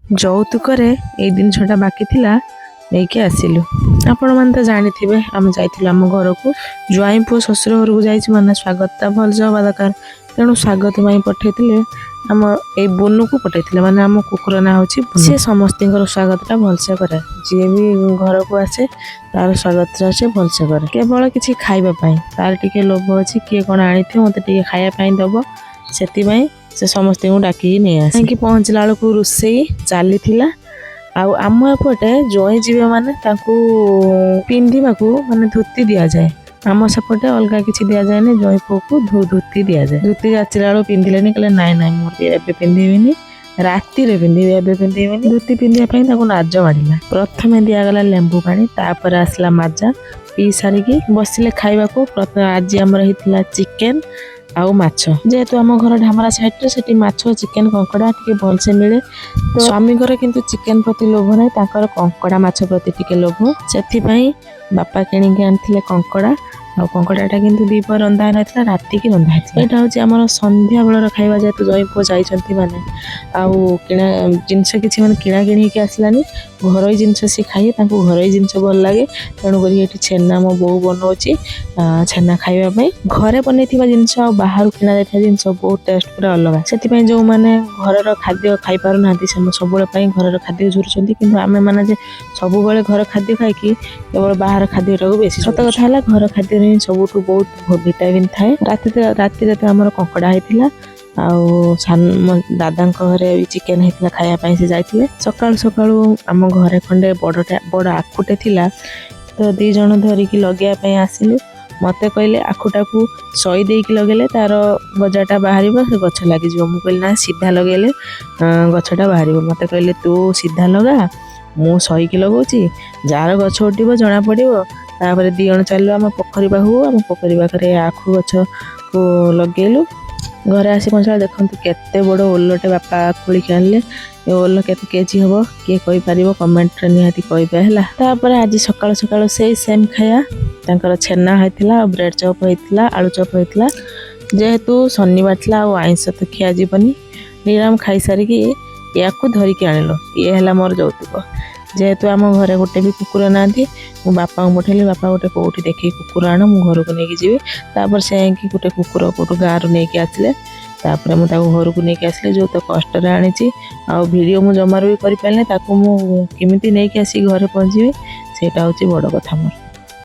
ଯୌତୁକରେ ଏଇ ଜିନିଷଟା ବାକି ଥିଲା, ନେଇକି ଆସିଲୁ। ଆପଣମାନେ ତ ଜାଣିଥିବେ, ଆମେ ଯାଇଥିଲୁ ଆମ ଘରକୁ। ଜ୍ୱାଇଁ ପୁଅ ଶ୍ୱଶୁର ଘରକୁ ଯାଇଛି ମାନେ ସ୍ୱାଗତଟା ଭଲସେ ହେବା ଦରକାର। ତେଣୁ ସ୍ୱାଗତ ପାଇଁ ପଠେଇଥିଲେ ଆମ ଏଇ ବୁନୁକୁ ପଠେଇଥିଲେ, ମାନେ ଆମ କୁକୁର ନାଁ ହେଉଛି। ସିଏ ସମସ୍ତଙ୍କର ସ୍ୱାଗତଟା ଭଲସେ କରେ। ଯିଏ ବି ଘରକୁ ଆସେ, ତାର ସ୍ୱାଗତଟା ସେ ଭଲସେ କରେ। କେବଳ କିଛି ଖାଇବା ପାଇଁ ତାର ଟିକେ ଲୋଭ ଅଛି। କିଏ କ'ଣ ଆଣିଥିବ, ମୋତେ ଟିକେ ଖାଇବା ପାଇଁ ଦବ, ସେଥିପାଇଁ ସେ ସମସ୍ତଙ୍କୁ ଡାକିକି ନେଇ ଆସେ। ଯାଇକି ପହଞ୍ଚିଲା ବେଳକୁ ରୋଷେଇ ଚାଲିଥିଲା। ଆଉ ଆମ ଏପଟେ ଜ୍ୱାଇଁ ଯିବେ ମାନେ ତାଙ୍କୁ ପିନ୍ଧିବାକୁ ମାନେ ଧୋତି ଦିଆଯାଏ। ଆମ ସେପଟେ ଅଲଗା କିଛି ଦିଆଯାଏନି, ଜ୍ୱାଇଁ ପୁଅକୁ ଧୋତି ଦିଆଯାଏ। ଧୋତି ଯାଚିଲା ବେଳକୁ ପିନ୍ଧିଲେନି। କହିଲେ, "ନାଇଁ ନାଇଁ, ମୁଁ ଏବେ ପିନ୍ଧିବିନି, ରାତିରେ ପିନ୍ଧିବି, ଏବେ ପିନ୍ଧିବିନି।" ଧୋତି ପିନ୍ଧିବା ପାଇଁ ତାକୁ ନାଜ ମାଡ଼ିଲା। ପ୍ରଥମେ ଦିଆଗଲା ଲେମ୍ବୁ ପାଣି, ତାପରେ ଆସିଲା ମାଜା। ପିଇ ସାରିକି ବସିଲେ ଖାଇବାକୁ। ଆଜି ଆମର ହେଇଥିଲା ଚିକେନ ଆଉ ମାଛ। ଯେହେତୁ ଆମ ଘର ଢାମରା ସାଇଡରେ, ସେଠି ମାଛ, ଚିକେନ, କଙ୍କଡ଼ା ଟିକେ ଭଲସେ ମିଳେ। ତ ସ୍ୱାମୀଙ୍କର କିନ୍ତୁ ଚିକେନ ପ୍ରତି ଲୋଭ ନାହିଁ, ତାଙ୍କର କଙ୍କଡ଼ା ମାଛ ପ୍ରତି ଟିକେ ଲୋଭ। ସେଥିପାଇଁ ବାପା କିଣିକି ଆଣିଥିଲେ କଙ୍କଡ଼ା। ଆଉ କଙ୍କଡ଼ାଟା କିନ୍ତୁ ଦ୍ୱିପହରେ ରନ୍ଧା ହେଇନଥିଲା, ରାତିକି ରନ୍ଧା ହେଇଥିଲା। ଏଇଟା ହେଉଛି ଆମର ସନ୍ଧ୍ୟା ବେଳର ଖାଇବା। ଯେହେତୁ ଜ୍ୱାଇଁ ପୁଅ ଯାଇଛନ୍ତି, ମାନେ ଆଉ କିଣା ଜିନିଷ କିଛି ମାନେ କିଣା କିଣି ହେଇକି ଆସିଲାନି। ଘରୋଇ ଜିନିଷ ସିଏ ଖାଇବେ, ତାଙ୍କୁ ଘରୋଇ ଜିନିଷ ଭଲ ଲାଗେ। ତେଣୁକରି ଏଠି ଛେନା ମୋ ବୋଉ ବନଉଛି ଛେନା ଖାଇବା ପାଇଁ। ଘରେ ବନେଇଥିବା ଜିନିଷ ଆଉ ବାହାରୁ କିଣା ଯାଇଥିବା ଜିନିଷ ବହୁତ ଟେଷ୍ଟ ପୁରା ଅଲଗା। ସେଥିପାଇଁ ଯେଉଁମାନେ ଘରର ଖାଦ୍ୟ ଖାଇପାରୁନାହାନ୍ତି, ସେମାନେ ସବୁବେଳେ ପାଇଁ ଘରର ଖାଦ୍ୟ ଝୁରୁଛନ୍ତି। କିନ୍ତୁ ଆମେମାନେ ଯେ ସବୁବେଳେ ଘର ଖାଦ୍ୟ ଖାଇକି କେବଳ ବାହାର ଖାଦ୍ୟଟାକୁ ବେଶୀ, ସତ କଥା ହେଲା, ଘର ଖାଦ୍ୟରେ ହିଁ ସବୁଠୁ ବହୁତ ଭିଟାମିନ୍ ଥାଏ। ରାତିରେ ରାତିରେ ତ ଆମର କଙ୍କଡ଼ା ହେଇଥିଲା ଆଉ ସାନ ମୋ ଦାଦାଙ୍କ ଘରେ ବି ଚିକେନ ହେଇଥିଲା, ଖାଇବା ପାଇଁ ସେ ଯାଇଥିଲେ। ସକାଳୁ ସକାଳୁ ଆମ ଘରେ ଖଣ୍ଡେ ବଡ଼ଟା ବଡ଼ ଆଖୁଟେ ଥିଲା, ତ ଦି ଜଣ ଧରିକି ଲଗେଇବା ପାଇଁ ଆସିଲୁ। ମୋତେ କହିଲେ, ଆଖୁଟାକୁ ସଇ ଦେଇକି ଲଗେଇଲେ ତାର ଗଜାଟା ବାହାରିବ, ସେ ଗଛ ଲାଗିଯିବ। ମୁଁ କହିଲି, ନା, ସିଧା ଲଗେଇଲେ ଗଛଟା ବାହାରିବ। ମୋତେ କହିଲେ, ତୁ ସିଧା ଲଗା, ମୁଁ ସଇକି ଲଗାଉଛି, ଯାହାର ଗଛ ଉଠିବ ଜଣା ପଡ଼ିବ। ତାପରେ ଦି ଜଣ ଚାଲିଲୁ ଆମ ପୋଖରୀ ପାଖକୁ। ଆମ ପୋଖରୀ ପାଖରେ ଆଖୁ ଗଛକୁ ଲଗେଇଲୁ। ଘରେ ଆସି ପହଞ୍ଚିଲା, ଦେଖନ୍ତୁ କେତେ ବଡ଼ ଓଲଟେ ବାପା ଖୋଳିକି ଆଣିଲେ। ଏ ଓଲ କେତେ କେଜି ହବ, କିଏ କହିପାରିବ? କମେଣ୍ଟରେ ନିହାତି କହିବେ, ହେଲା। ତାପରେ ଆଜି ସକାଳୁ ସକାଳୁ ସେଇ ସେମ୍ ଖାଇବା, ତାଙ୍କର ଛେନା ହେଇଥିଲା ଆଉ ବ୍ରେଡ୍ ଚପ୍ ହେଇଥିଲା, ଆଳୁ ଚପ୍ ହେଇଥିଲା। ଯେହେତୁ ଶନିବାର ଥିଲା ଆଉ ଆଇଁଷ ତ ଖିଆଯିବନି, ନିରାମ ଖାଇସାରିକି ୟାକୁ ଧରିକି ଆଣିଲୁ। ଇଏ ହେଲା ମୋର ଯୌତୁକ। ଯେହେତୁ ଆମ ଘରେ ଗୋଟେ ବି କୁକୁର ନାହାନ୍ତି, ମୁଁ ବାପାଙ୍କୁ ପଠେଇଲି, "ବାପା, ଗୋଟେ କେଉଁଠି ଦେଖିକି କୁକୁର ଆଣ, ମୁଁ ଘରକୁ ନେଇକି ଯିବି।" ତାପରେ ସେ ଯାଇକି ଗୋଟେ କୁକୁର କେଉଁଠୁ ଗାଁରୁ ନେଇକି ଆସିଲେ। ତାପରେ ମୁଁ ତାକୁ ଘରକୁ ନେଇକି ଆସିଲି। ଯେଉଁ ତ କଷ୍ଟରେ ଆଣିଛି, ଆଉ ଭିଡ଼ିଓ ମୁଁ ଜମାରୁ ବି କରିପାରିଲିନି। ତାକୁ ମୁଁ କେମିତି ନେଇକି ଆସିକି ଘରେ ପହଞ୍ଚିବି, ସେଇଟା ହେଉଛି ବଡ଼ କଥା ମୋର।